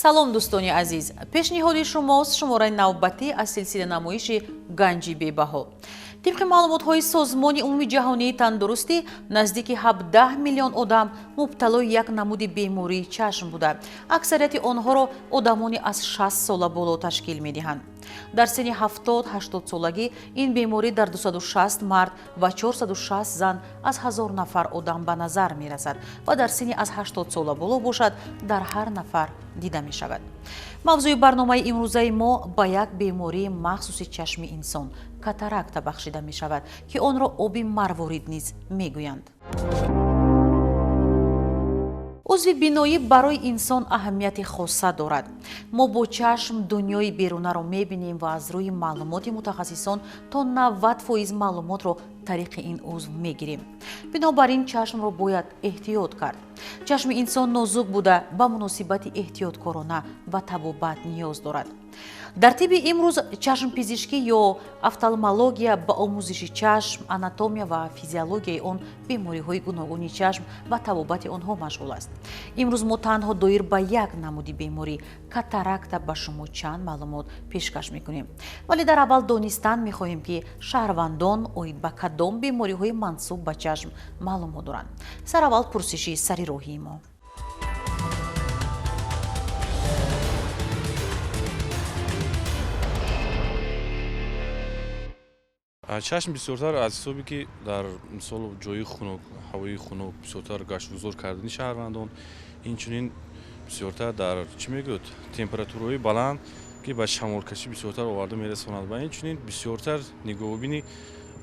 Салом, дӯстони азиз. Пешниҳоди шумост шумораи навбатӣ аз силсила намоиши Ганҷи бебаҳо. Тибқи маълумотҳои Созмони Умумиҷаҳонии тандурустӣ, наздики 17 миллион одам мубталои як намуди бемории чашм буда, аксарияти онҳоро одамони аз 60 сола боло ташкил медиҳанд. Дар синни 70-80 солагӣ ин беморӣ дар 260 мард ва 460 зан аз 1000 нафар одам ба назар мерасад ва дар синни аз 80 сола боло бошад, дар ҳар нафар дида мешавад. Мавзӯи барномаи имрӯзаи мо ба як бемории махсуси чашми инсон, катаракта, бахшида мешавад, ки онро оби марворид низ мегӯянд. Узви биноӣ барои инсон аҳамияти хоса дорад. Мо бо чашм дунёи берунаро мебинем ва аз рӯи маълумоти мутахассисон то 90% маълумотро тариқи ин узв мегирем. Бинобар ин чашмро бояд эҳтиёт кард. Чашми инсон нозук буда, ба муносибати эҳтиёткорона ва табобат ниёз дорад. Дар тибби имрӯз чашмпизишкӣ ё офтальмология ба омӯзиши чашм, анатомия ва физиологияи он, бемориҳои гуногуни чашм ва табобати онҳо машғул аст. Имрӯз мо танҳо доир ба як намуди беморӣ, катаракта, ба шумо чанд маълумот пешкаш мекунем. Вале дар аввал донистан мехоҳем, ки шаҳрвандон оид ба кадом бемориҳои мансуб ба чашм маълумот доранд. Сараввал пурсиши сари роҳии мо. Чашм бисёртар аз ҳисобе ки дар мисол ҷои хунук, ҳавои хунук бисёртар гаштгузор кардани шаҳрвандон, инчунин бисёртар дар чӣ мегӯяд, температураҳои баланд, ки ба шамолкашӣ бисёртар оварда мерасонад, ва инчунин бисёртар нигоҳубини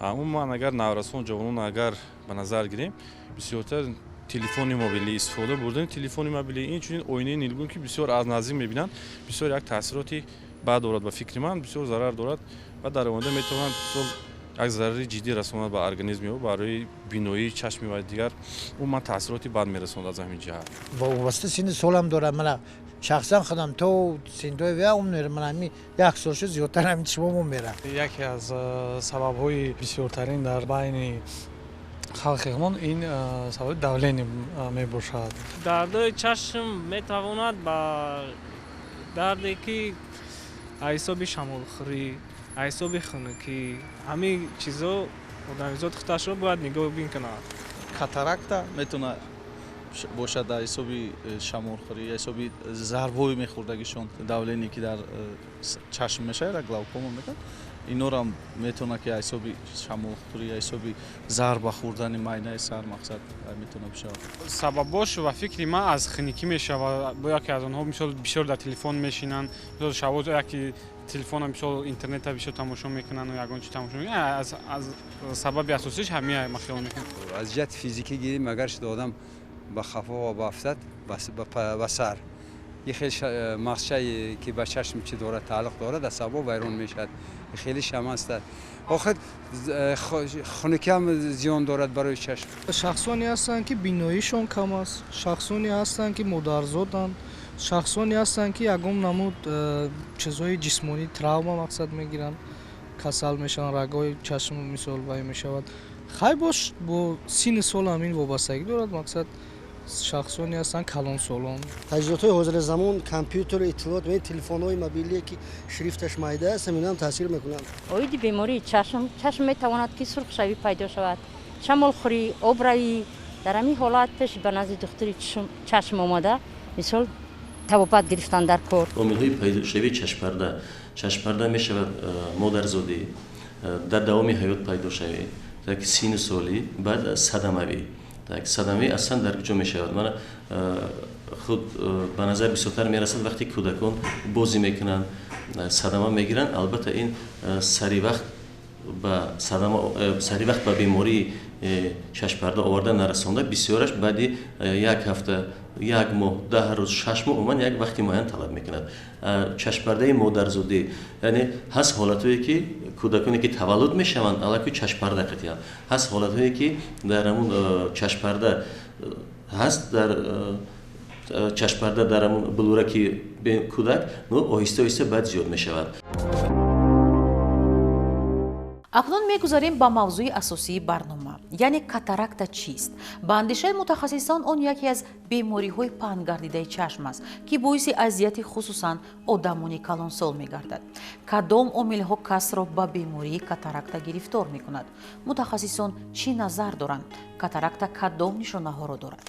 умуман, агар наврасон, ҷавонон агар ба назар гирем, бисёртар телефони мобилӣ истифода бурдани телефони мобилӣ, инчунин оинаи нилгун, ки бисёр аз наздик мебинанд, бисёр як таъсироти бад дорад, ба фикри ман бисёр зарар дорад ва дар оянда метавонад мисол як зарари ҷиддӣ расонад ба организми ӯ, барои биноии чашми ва дигар умуман таъсироти бад мерасонад аз ҳамин ҷиҳат. Вобаста синни солам дорам. Мана шахсан худам то синдои вя умр мерам, мана ҳами як сол шуд, зиёдтар ҳамин чишмом мерам. Яке аз сабабҳои бисёртарин дар байни халқи мо ин сабаби давление мебошад. Дардои чашм метавонад ба дарде ки аз ҳисоби шамолхӯрӣ, аз ҳисоби хунукӣ, ҳамин чизо одамизод худашро бояд нигоҳубин кунад. Катаракта метавонад бошад дар ҳисоби шамолхӯрӣ, ҳисоби зарбҳои мехӯрдагишон, давление ки дар чашм мешавад, глаукома мекунад, инорам метавонад ки ҳисоби шамолхӯрӣ, ҳисоби зарба хӯрдани майнаи сар, мақсад, метавонад бишавад. Сабабош ва фикри ман аз хунукӣ мешавад. Бо яке аз онҳо, мисол, бисёр дар телефон мешинанд, мисол, шабо яке телефона, мисол, интернета бисёр тамошо мекунанд, ягон чи тамошо мекунанд. Аз сабаби асосиш ҳамин ман хиёл мекунам. Аз ҷиҳати физикӣ гирем, агар шуд одам ба хафо ва афтад ба сар, ин хеле мағзчае ки ба чашм чӣ дорад, тааллуқ дорад, асабо вайрон мешавад, хеле шам аст. Охир хунукӣ ҳам зиён дорад барои чашм. Шахсоне ҳастанд, ки биноишон кам аст, шахсоне ҳастанд, ки модарзоданд, шахсоне ҳастанд, ки ягон намуд чизҳои ҷисмонӣ, травма, мақсад, мегиранд, касал мешаванд, рагҳои чашм, мисол, вай мешавад. Хай, бош, бо синни сол ҳам ин вобастагӣ дорад, мақсад, шахсоне ҳастанд калонсолон. Таҷҳизотҳои ҳозири замон, компютер, иттилоот, телефонҳои мобилие, ки шрифташ майда аст, ҳаминам таъсир мекунанд. Оиди бемории чашм, чашм метавонад ки сурхшавӣ пайдо шавад, шамолхӯрӣ, обравӣ. Дар ҳамин ҳолат пеш ба назди духтури чашм омада, мисол, табобат гирифтан дар кор. Омилҳои пайдошавии чашмпарда. Чашмпарда мешавад модарзодӣ, дар давоми ҳаёт пайдошавӣ, так, синну солӣ, баъд садамавӣ. Так, садамавӣ аслан дар куҷо мешавад? Мана худ ба назар бисёртар мерасад, вақте кӯдакон бозӣ мекунанд, садама мегиранд. Албатта, ин сари вақт ба садама, сари вақт ба бемории чашмпарда оварда нарасонда, бисёраш баъди як ҳафта, як моҳ, 10 рӯз, 6 моҳ, умуман як вақти муайян талаб мекунад. Чашмпардаи модарзодӣ, яъне ҳаст ҳолатҳое, ки кӯдаконе ки таваллуд мешаванд, аллакай чашмпарда қатианд. Ҳаст ҳолатҳое, ки дар ҳамун чашмпарда ҳаст, дар чашмпарда, дар ҳамун булураки кӯдак, ну, оҳиста оҳиста баъд зиёд мешавад. Акнун мегузарем ба мавзӯи асосии барнома. Яъне катаракта чист? Ба андешаи мутахассисон, он яке аз бемориҳои паҳнгардидаи чашм аст, ки боиси азияти хусусан одамони калонсол мегардад. Кадом омилҳо касро ба бемории катаракта гирифтор мекунад? Мутахассисон чӣ назар доранд? Катаракта кадом нишонаҳоро дорад?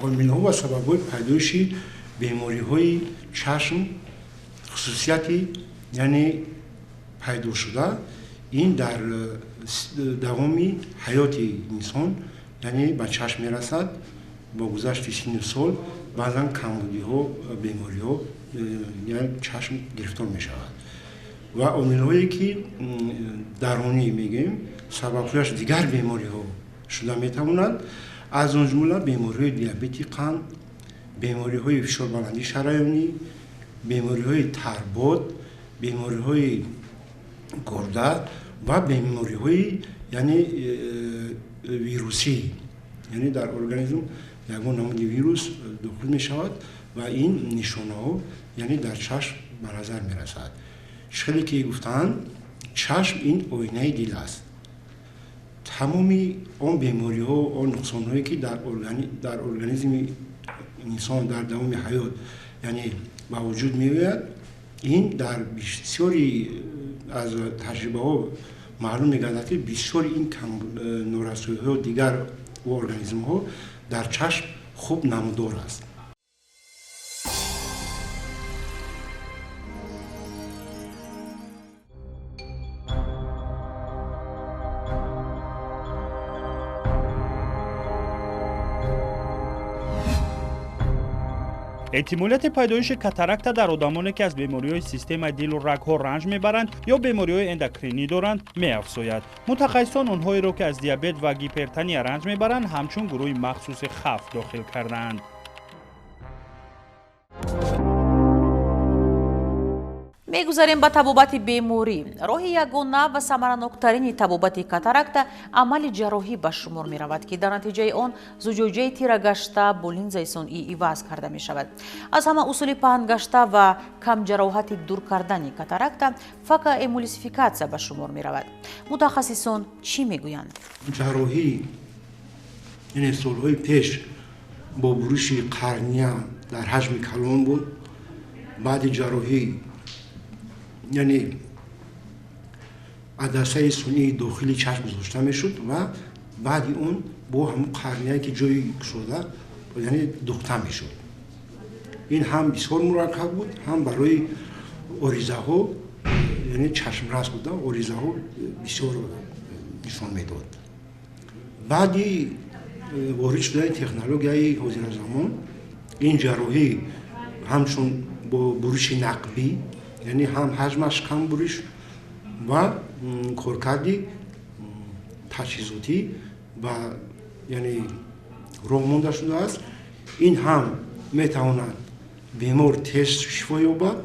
Омилҳо ва сабабҳои пайдоиши бемориҳои чашм, хусусияти яъне пайдо шуда ин дар давоми ҳаёти инсон, яъне ба чашм мерасад. Бо гузашти синну сол баъзан камбудиҳо, бемориҳо, яъне чашм гирифтор мешавад. Ва омилҳое ки дарунӣ мегӯем, сабабҳояш дигар бемориҳо шуда метавонад, аз он ҷумла бемориҳои диабети қанд, бемориҳои фишорбаландии шараёнӣ, бемориҳои тарбод, бемориҳои гурда ва бемориҳои яъне вирусӣ, яъне дар организм ягон намуди вирус дохил мешавад ва ин нишонаҳо яъне дар чашм ба назар мерасад. Хеле ки гуфтаанд, чашм ин оинаи дил аст. Тамоми он бемориҳо, он нуқсонҳое ки дар организми инсон дар давоми ҳаёт яъне ба вуҷуд меояд, ин дар бисёри аз таҷрибаҳо маълум мегардад, ки бисёри ин норасоиҳо дигар организмҳо дар чашм хуб намудор аст. Эҳтимолияти пайдоиши катаракта дар одамоне, ки аз бемориҳои системаи дилу рагҳо ранҷ мебаранд ё бемориҳои эндокринӣ доранд, меафзояд. Мутахассисон онҳоеро, ки аз диабет ва гипертония ранҷ мебаранд, ҳамчун гурӯҳи махсуси хавф дохил кардаанд. Мегузарем ба табобати беморӣ. Роҳи ягона ва самараноктарини табобати катаракта амали ҷарроҳӣ ба шумор меравад, ки дар натиҷаи он зуҷоҷаи тирагашта бо линзаи сунъӣ иваз карда мешавад. Аз ҳама усули паҳнгашта ва камҷароҳати дур кардани катаракта факоэмулсификатсия ба шумор меравад. Мутахассисон чӣ мегӯянд? Ҷарроҳӣ, яъне солҳои пеш бо буриши қарния дар ҳаҷми калон буд. Баъди ҷарроҳӣ яъне адасаи сунъии дохили чашм гузошта мешуд ва баъди он бо ҳамон қарнияе ки ҷои кушода яъне духта мешуд. Ин ҳам бисёр мураккаб буд, ҳам барои оризаҳо яъне чашмрас буда, оризаҳо бисёр нишон медод. Баъди ворид шудани технологияи ҳозиразамон ин ҷарроҳӣ ҳамчун бо буриши нақбӣ, яъне ҳам ҳаҷмаш кам буриш ва коркарди таҷҳизотӣ ба яъне роҳ монда шудааст. Ин ҳам метавонад бемор тез шифо ёбад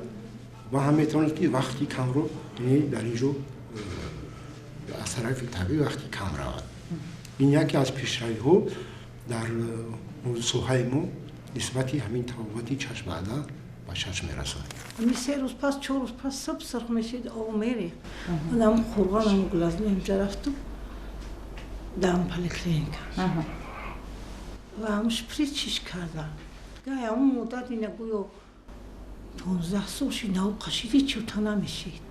ва ҳам метавонад ки вақти камро, яъне дар ин ҷо аз тарафи табиб вақти кам равад. Ин яке аз пешравиҳо дар соҳаи мо нисбати ҳамин табобати чашмбаъда ба чашм мерасад. Ами 3 рӯз пас, 4 рӯз пас субҳ сурх мешид, об мерехт. Ман қурғон ам глазной инҷа рафтам, дар поликлиника. Ва ҳам шпритсиш кардам. Гай ҳамон муддат ина гӯё 15 сол шид, нав қашиди чӯта намешид.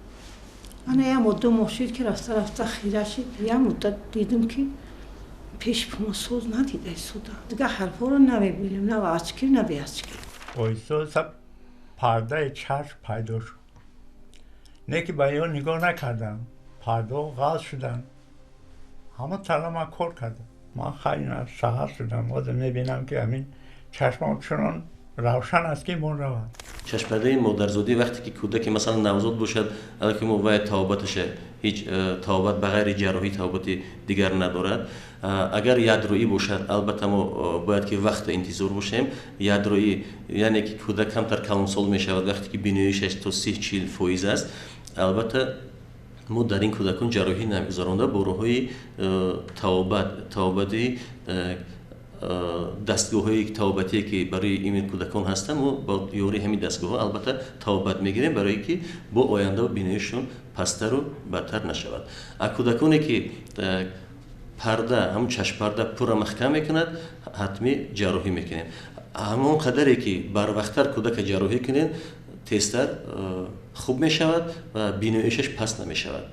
Ана як муддат 2 моҳ шид, ки рафта рафта хира шид. Як муддат дидам, ки пеш ма соз надида истода. Дигар ҳарфҳоро намебинем, на очки, на бе очки. Оҳиста пардаи чашм пайдо шуд. Не ки ба ён нигоҳ накардам, пардаҳо ғалт шуданд. Ҳама тала ман кор кардам. Ман хайр саҳар шудам, ҳозир мебинам, ки ҳамин чашмам чунон равшан аст, ки мон равад. Чашмпардаи модарзодӣ вақте ки кӯдаке масалан навзод бошад, аллакай мо вай табобаташа ҳеҷ табобат ба ғайри ҷарроҳӣ табобати дигар надорад. Агар ядроӣ бошад, албатта мо бояд ки вақт интизор бошем. Ядроӣ яъне ки кӯдак камтар калонсол мешавад, вақте ки биноишаш то 30-40% аст, албатта мо дар ин кӯдакон ҷарроҳӣ намегузаронда, бо роҳҳои табобати дастгоҳҳои табобатие ки барои ин кӯдакон ҳастанд, мо бо ёрии ҳамин дастгоҳҳо албатта табобат мегирем, барое ки бо оянда биноишон пасттару бадтар нашавад. А кӯдаконе ки Парда, ҳамун чашмпарда пурра маҳкам мекунад, ҳатмӣ ҷарроҳӣ мекунем. Ҳамон қадаре ки барвақттар кӯдака ҷарроҳӣ кунем, тезтар хуб мешавад ва биноишаш паст намешавад.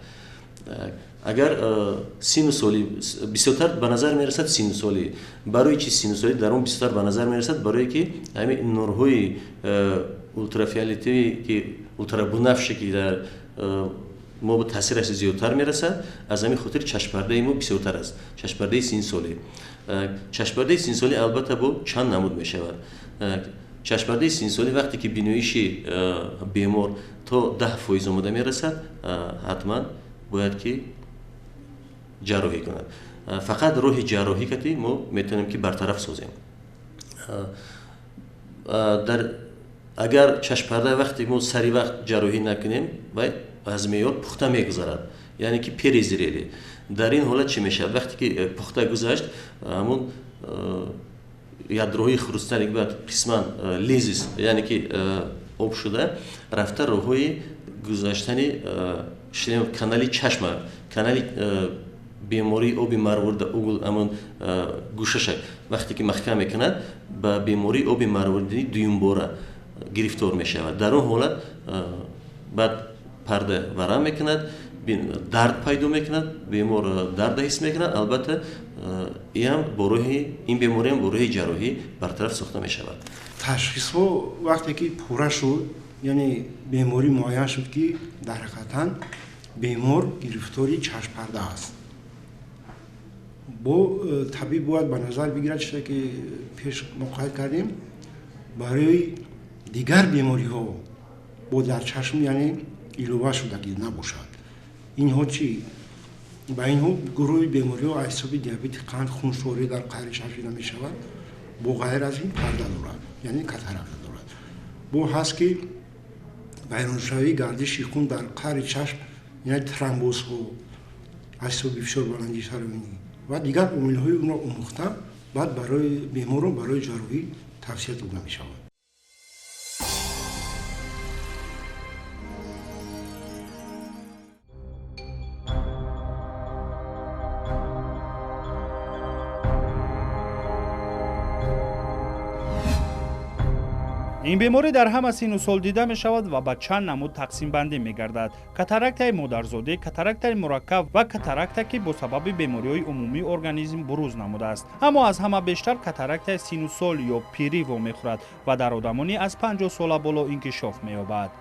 Агар сину соли бисёртар ба назар мерасад, сину соли барои чи сину соли дар он бисёртар ба назар мерасад? Барое ки ҳамин нурҳои ултрафиолетовӣ, ки ултрабунафше ки дар мо ба таъсираш зиёдтар мерасад, аз ҳамин хотир чашмпардаи мо бисёртар аст, чашмпардаи синсолӣ. Чашмпардаи синсолӣ албатта бо чанд намуд мешавад. Чашмпардаи синсолӣ вақте ки биноиши бемор то 10% омода мерасад, ҳатман бояд ки ҷарроҳӣ кунад. Фақат роҳи ҷарроҳӣ кати мо метавонем ки бартараф созем. Дар агар чашмпарда вақте мо сари вақт ҷарроҳӣ накунем, вай аз меъёр пухта мегузарад, яъне ки перезрели. Дар ин ҳолат чӣ мешавад? Вақте ки пухта гузашт, ҳамун ядроҳои хрусталик бояд қисман лизис, яъне ки об шуда рафта роҳҳои гузаштани канали чашма, канали бемории оби марворида угул, ҳамун гӯшаша вақте ки маҳкам мекунад, ба бемории оби марворидӣ дуюмбора гирифтор мешавад. Дар он ҳолат баъд парда варам мекунад, дард пайдо мекунад, бемор дарда ҳис мекунад. Албатта иам бо роҳи ин бемориам бо роҳи ҷарроҳӣ бартараф сохта мешавад. Ташхисҳо вақте ки пурра шуд, яъне беморӣ муайян шуд, ки дар ҳақиқатан бемор гирифтори чашмпарда аст, бо табиб бояд ба назар бигирад чизе ки пеш мо қайд кардем, барои дигар бемориҳо бо дар чашм яъне илова шудагӣ набошад. Инҳо чӣ? Ба инҳо гурӯҳи бемориҳо аз ҳисоби диабети қанд, хуншорӣ дар қайри чашм дида мешавад, бо ғайр аз ин парда дорад, яъне катаракта дорад. Бо ҳаст ки вайроншавии гардиши хун дар қайри чашм, яъне тромбозҳо аз ҳисоби фишорбаландии шароинӣ ва дигар омилҳои онро омӯхта, баъд барои беморро барои ҷарроҳӣ тавсия дода мешавад. Ин беморӣ дар ҳама сину сол дида мешавад ва ба чанд намуд тақсимбандӣ мегардад. Катарактаи модарзодӣ, катарактаи мураккаб ва катаракта, ки бо сабаби бемориҳои умумии организм бурӯз намудааст. Аммо аз ҳама бештар катарактаи сину сол ё пирӣ вомехӯрад ва дар одамони аз 50 сола боло инкишоф меёбад.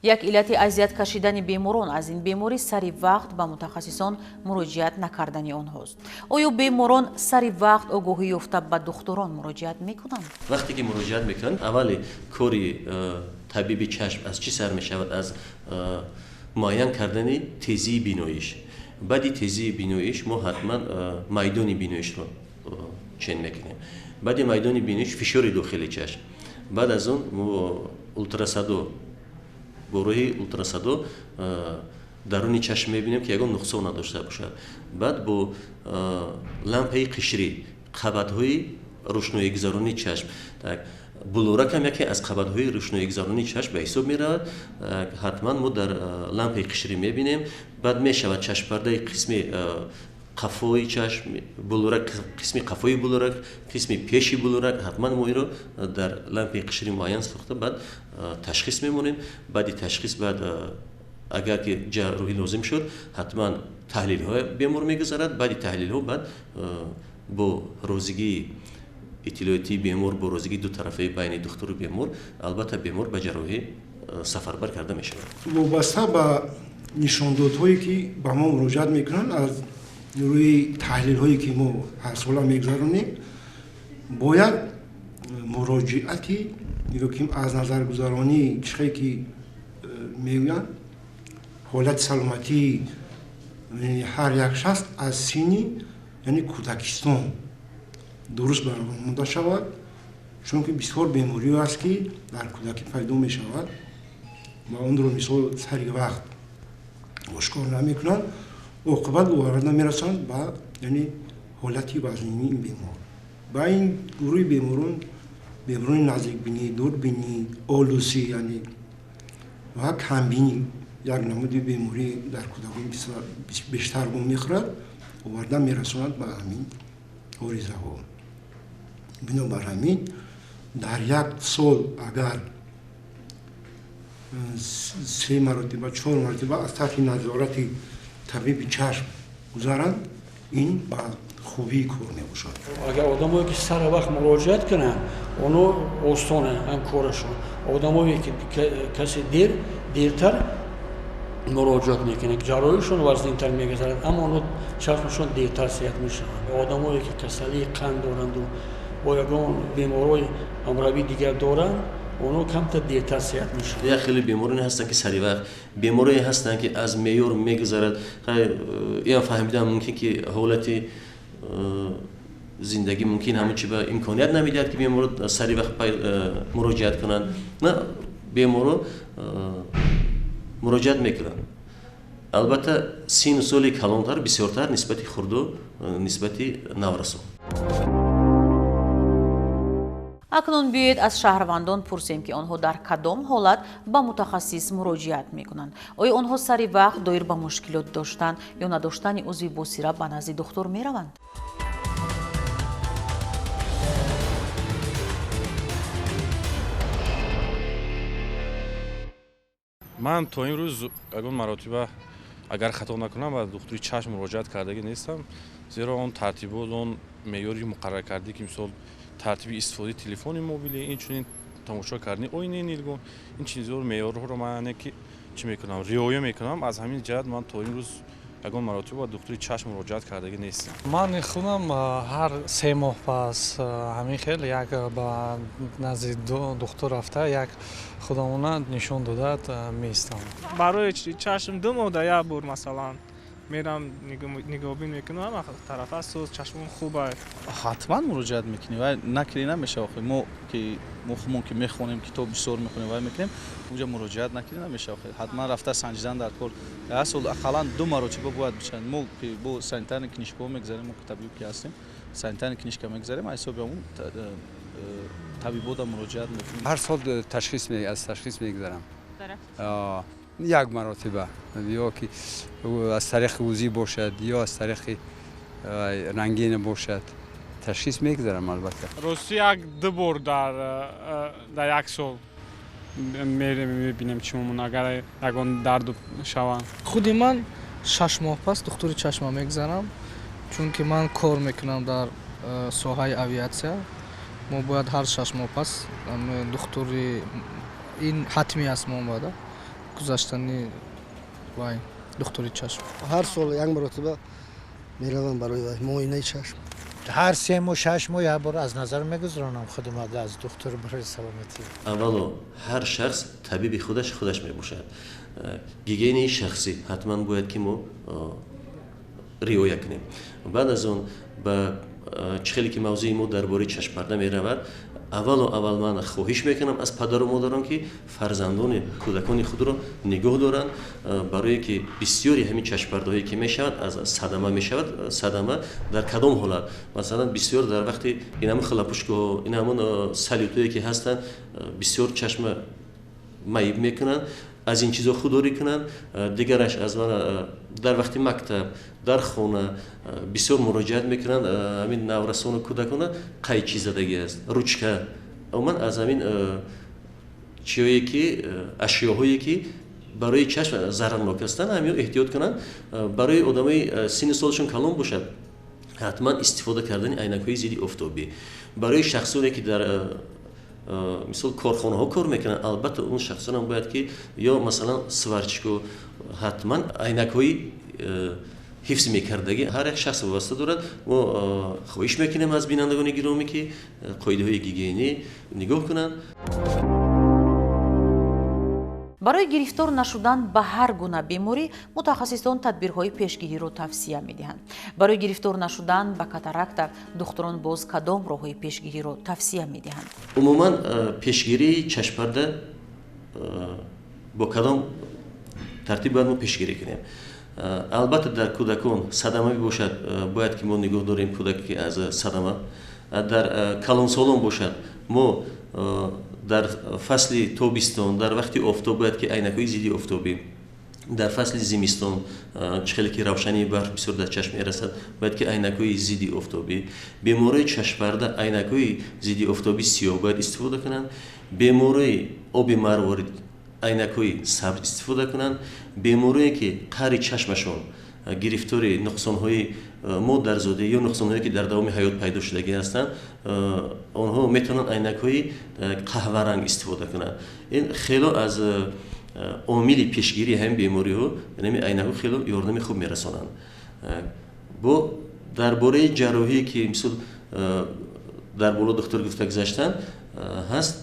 Як иллати азият кашидани беморон аз ин беморӣ сари вақт ба мутахассисон муроҷиат накардани онҳост. Оё беморон сари вақт огоҳӣ ёфта ба духтурон муроҷиат мекунанд? Вақте ки муроҷиат мекунанд, аввали кори табиби чашм аз чӣ сар мешавад? Аз муайян кардани тезии биноиш. Баъди тезии биноиш мо ҳатман майдони биноишро чен мекунем. Баъди майдони биноиш фишори дохили чашм. Баъд аз он ултрасадо, бо роҳи ултрасадо даруни чашм мебинем ки ягон нуқсон надошта бошад. Баъд бо лампаи қишрӣ қабатҳои рӯшноигузаронии чашм. Булурак ҳам яке аз қабатҳои рӯшноигузаронии чашм ба ҳисоб меравад. Ҳатман мо дар лампаи қишрӣ мебинем. Баъд мешавад чашмпардаи қисми қафои чашм, булурак, қисми қафои булурак, қисми пеши булурак. Ҳатман мо инро дар лампаи қишрӣ муайян сохта, баъд ташхис мемонем. Баъди ташхис баъд агар ки ҷарроҳӣ лозим шуд, ҳатман таҳлилҳо бемор мегузарад. Баъди таҳлилҳо баъд бо розигии иттилоотии бемор, бо розигии дутарафаи байни духтуру бемор, албатта бемор ба ҷарроҳӣ сафарбар карда мешавад. Вобаста ба нишондодҳое ки ба мо муроҷиат мекунанд, аз рӯи таҳлилҳое ки мо ҳарсола мегузаронем, бояд муроҷиати ё ки аз назаргузаронии чихе ки мегӯянд ҳолати саломатии ҳар як шахс аз синни, яъне кӯдакистон дуруст баромада шавад, чунки бисёр бемориҳо аст ки дар кӯдакӣ пайдо мешавад ва онро мисол сари вақт ошкор намекунанд, оқибат оварда мерасанд ба яъне ҳолати вазнинии ин бемор. Ба ин гурӯҳи беморон беморони наздикбинӣ, дурбинӣ, олусӣ яъне ва камбинӣ як намуди беморӣ дар кӯдакон бештар гум мехӯрад, оварда мерасонад ба ҳамин оризаҳо. Бинобар ҳамин дар як сол агар 3 маротиба, 4 маротиба аз таҳти назорати табиби чашм гузаранд, ин ба хубии кор мебошад. Агар одамое ки сари вақт муроҷиат кунанд, оно осоне ҳам корашон. Одамое ки касе дертар муроҷиат мекунанд, ҷарроҳишон вазнинтар мегузарад, аммо оно чашмашон дертар сиҳат мешавад. Одамое ки касалии қанд доранду бо ягон беморҳои ҳамравии дигар доранд, оно камтар дертар сиҳат мешавад. Як хеле бемороне ҳастанд, ки сари вақт, беморое ҳастанд, ки аз меъёр мегузарад. Ин фаҳмидан мумкин, ки ҳолати зиндагӣ мумкин ҳамон чи ба имконият намедиҳад, ки беморо сари вақт муроҷиат кунанд. На, беморо муроҷиат мекунанд. Албатта, сину соли калонтар бисёртар нисбати хурду нисбати наврасон. Акнун биёед аз шаҳрвандон пурсем, ки онҳо дар кадом ҳолат ба мутахассис муроҷиат мекунанд. Оё онҳо сари вақт доир ба мушкилот доштан ё надоштани узви босира ба назди духтур мераванд? Ман то ин рӯз ягон маротиба, агар хато накунам, ба духтури чашм муроҷиат кардагӣ нестам, зеро он тартибот, он меъёри муқарраркардӣ, ки мисол тартиби истифодаи телефони мобилӣ, инчунин тамошо кардани оинаи нилгун, ин чизҳоро, меъёрҳоро ман ки чӣ мекунам, риоя мекунам. Аз ҳамин ҷиҳат ман то ин рӯз ягон маротиба ба духтури чашм муроҷиат кардагӣ нестам. Ман худам ҳар 3 моҳ пас ҳамин хел як ба назди духтур рафта, як худамона нишон дода меистам. Барои чашм 2 моҳ да як бор масалан мерам нигоҳбин мекунам, ҳама тарафа соз, чашмон хуб аст. Ҳатман муроҷиат мекунӣ ва накунӣ намешавад. Мо ки мо худмон ки мехонем, китоб бисёр мехонем ва мекунем, унҷа муроҷиат накунӣ намешавад. Ҳатман рафта санҷидан дар кор. Дар сол ақаллан 2 маротиба бояд бишавад. Мо ки бо санитарни книжкаҳо мегузарем, мо ки табиб ки ҳастем, санитарни книжка мегузарем, аз ҳисоби ҳамон табибода муроҷиат мекунем. Ҳар сол ташхис аз ташхис мегузарам. Як маротиба, ё ки аз тариқи УЗИ бошад, ё аз тариқи рангина бошад, ташхис мегузарам албатта. Рости 1-2 бор дар як сол мебинем чимомон, агар ягон дарду шаванд. Худи ман 6 моҳ пас духтури чашма мегузарам, чунки ман кор мекунам дар соҳаи авиатсия. Мо бояд ҳар 6 моҳ пас духтури, ин ҳатмӣ аст, мо бояд гузаштани вай духтури чашм. Ҳар сол як маротиба меравам барои вай муоинаи чашм. Ҳар 3 моҳ, 6 моҳ як бор аз назар мегузаронам худам аз духтур барои саломатӣ. Аввало ҳар шахс табиби худаш мебошад. Гигиенаи шахсӣ ҳатман бояд ки мо риоя кунем. Баъд аз он ба чӣ хеле ки мавзӯи мо дар бораи чашмпарда меравад, аввалу аввал ман хоҳиш мекунам аз падару модарон, ки фарзандони кӯдакони худро нигоҳ доранд, барое ки бисёри ҳамин чашмпардаҳое ки мешавад аз садама мешавад. Садама дар кадом ҳолат? Масалан, бисёр дар вақти ин ҳамон хлопушкаҳо, ин ҳамон салютҳое ки ҳастанд, бисёр чашма маиб мекунанд, аз ин чизо худдорӣ кунанд. Дигараш аз ман дар вақти мактаб, дар хона бисёр муроҷиат мекунанд ҳамин наврасону кӯдакона, қайчи задагӣ аст, ручка. Умуман аз ҳамин чиҳое ки ашёҳое ки барои чашм зарарнок ҳастанд, ҳамин эҳтиёт кунанд. Барои одамои синну солашон калон бошад, ҳатман истифода кардани айнакҳои зидди офтобӣ. Барои шахсоне ки дар мисол корхонаҳо кор мекунанд, албатта он шахсонам бояд ки ё масалан сварчико, ҳатман айнакҳои ҳифз мекардагӣ ҳар як шахс вобаста дорад. Мо хоҳиш мекунем аз бинандагони гиромӣ, ки қоидаҳои гигиенӣ нигоҳ кунанд. Барои гирифтор нашудан ба ҳар гуна беморӣ мутахассисон тадбирҳои пешгириро тавсия медиҳанд. Барои гирифтор нашудан ба катаракта духтурон боз кадом роҳҳои пешгириро тавсия медиҳанд? Умуман пешгирии чашмпарда бо кадом тартиб бояд мо пешгирӣ кунем? Албатта дар кӯдакон садама бошад, бояд ки мо нигоҳ дорем кӯдаке аз садама. Дар калонсолон бошад, мо дар фасли тобистон, дар вақти офтоб бояд ки айнакҳои зидди офтобӣ Дар фасли зимистон чӣ хеле ки равшании барф бисёр дар чашм мерасад, бояд ки айнакҳои зидди офтобӣ, беморои чашмпарда айнакҳои зидди офтобӣ сиёҳ бояд истифода кунанд, беморои оби марворид айнакҳои сабз истифода кунанд, беморое ки қари чашмашон гирифтори нуқсонҳои модарзодӣ ё нуқсонҳое ки дар давоми ҳаёт пайдо шудагӣ ҳастанд, онҳо метавонанд айнакҳои қаҳваранг истифода кунанд. Ин хело аз омили пешгирии ҳамин бемориҳо, яъне айнакҳо хело ёрдами хуб мерасонанд. Бо дар бораи ҷарроҳие ки мисол дар боло духтур гуфта гузаштанд, ҳаст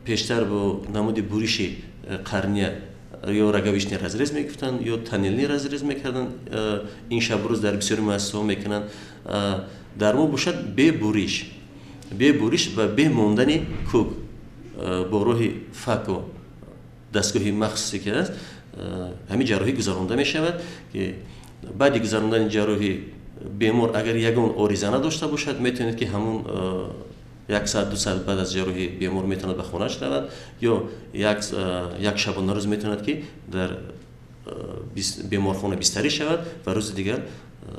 пештар бо намуди буриши қарния ё роговичный разрез мегуфтанд, ё тоннельный разрез мекарданд, ин шабрӯз дар бисёри муассисаҳо мекунанд. Дар мо бошад бе буриш, бе буриш ва бе мондани кӯк бо роҳи фако, дастгоҳи махсусе ки аст, ҳамин ҷарроҳӣ гузаронда мешавад, ки баъди гузарондани ҷарроҳӣ бемор агар ягон ориза надошта бошад, метавонад ки ҳамун як саат, 2 саат баъд аз ҷарроҳӣ бемор метавонад ба хонааш равад, ё як шабонарӯз метавонад ки дар беморхона бистарӣ шавад ва рӯзи дигар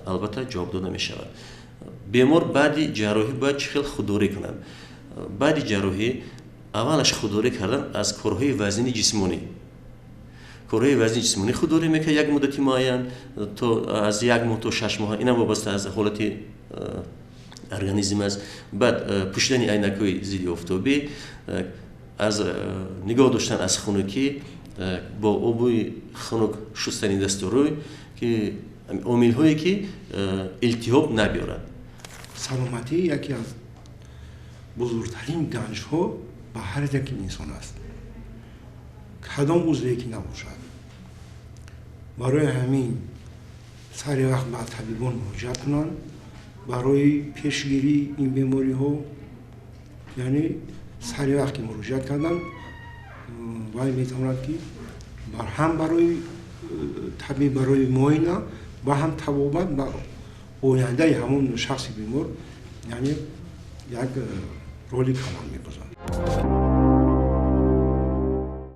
албатта ҷавоб дода мешавад. Бемор баъди ҷарроҳӣ бояд чӣ хел худдорӣ кунад? Баъди ҷарроҳӣ аввалаш худдорӣ кардан аз корҳои вазнини ҷисмонӣ. Корҳои вазнини ҷисмонӣ худдорӣ мекард як муддати муайян, то аз 1 моҳ то 6 моҳ, инам вобаста аз ҳолати организм аст. Баъд пӯшидани айнакҳои зидди офтобӣ, аз нигоҳ доштан аз хунукӣ, бо оби хунук шустани дасту рӯй, ки омилҳое ки илтиҳоб набиёрад. Саломатӣ яке аз бузургтарин ганҷҳо ба ҳар яки инсон аст, кадом узве ки набошад. Барои ҳамин сари вақт ба табибон муроҷиат кунанд барои пешгирии ин бемориҳо, яъне сари вақт ки муроҷиат карданд, вай метавонад ки ҳам барои табиб, барои муоина ва ҳам табобат ба ояндаи ҳамон шахси бемор, яъне як роли калон мебозад.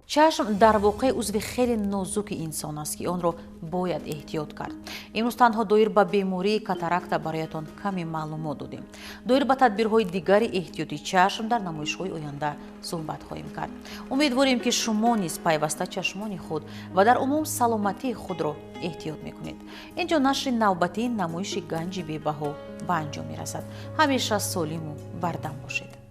Чашм дар воқеъ узви хеле нозуки инсон аст, ки онро бояд эҳтиёт кард. Имрӯз танҳо доир ба бемории катаракта бароятон каме маълумот додем. Доир ба тадбирҳои дигари эҳтиёти чашм дар намоишҳои оянда суҳбат хоҳем кард. Умедворем, ки шумо низ пайваста чашмони худ ва дар умум саломатии худро эҳтиёт мекунед. Инҷо нашри навбатии намоиши ганҷи бебаҳо ба анҷом мерасад. Ҳамеша солиму бардам бошед.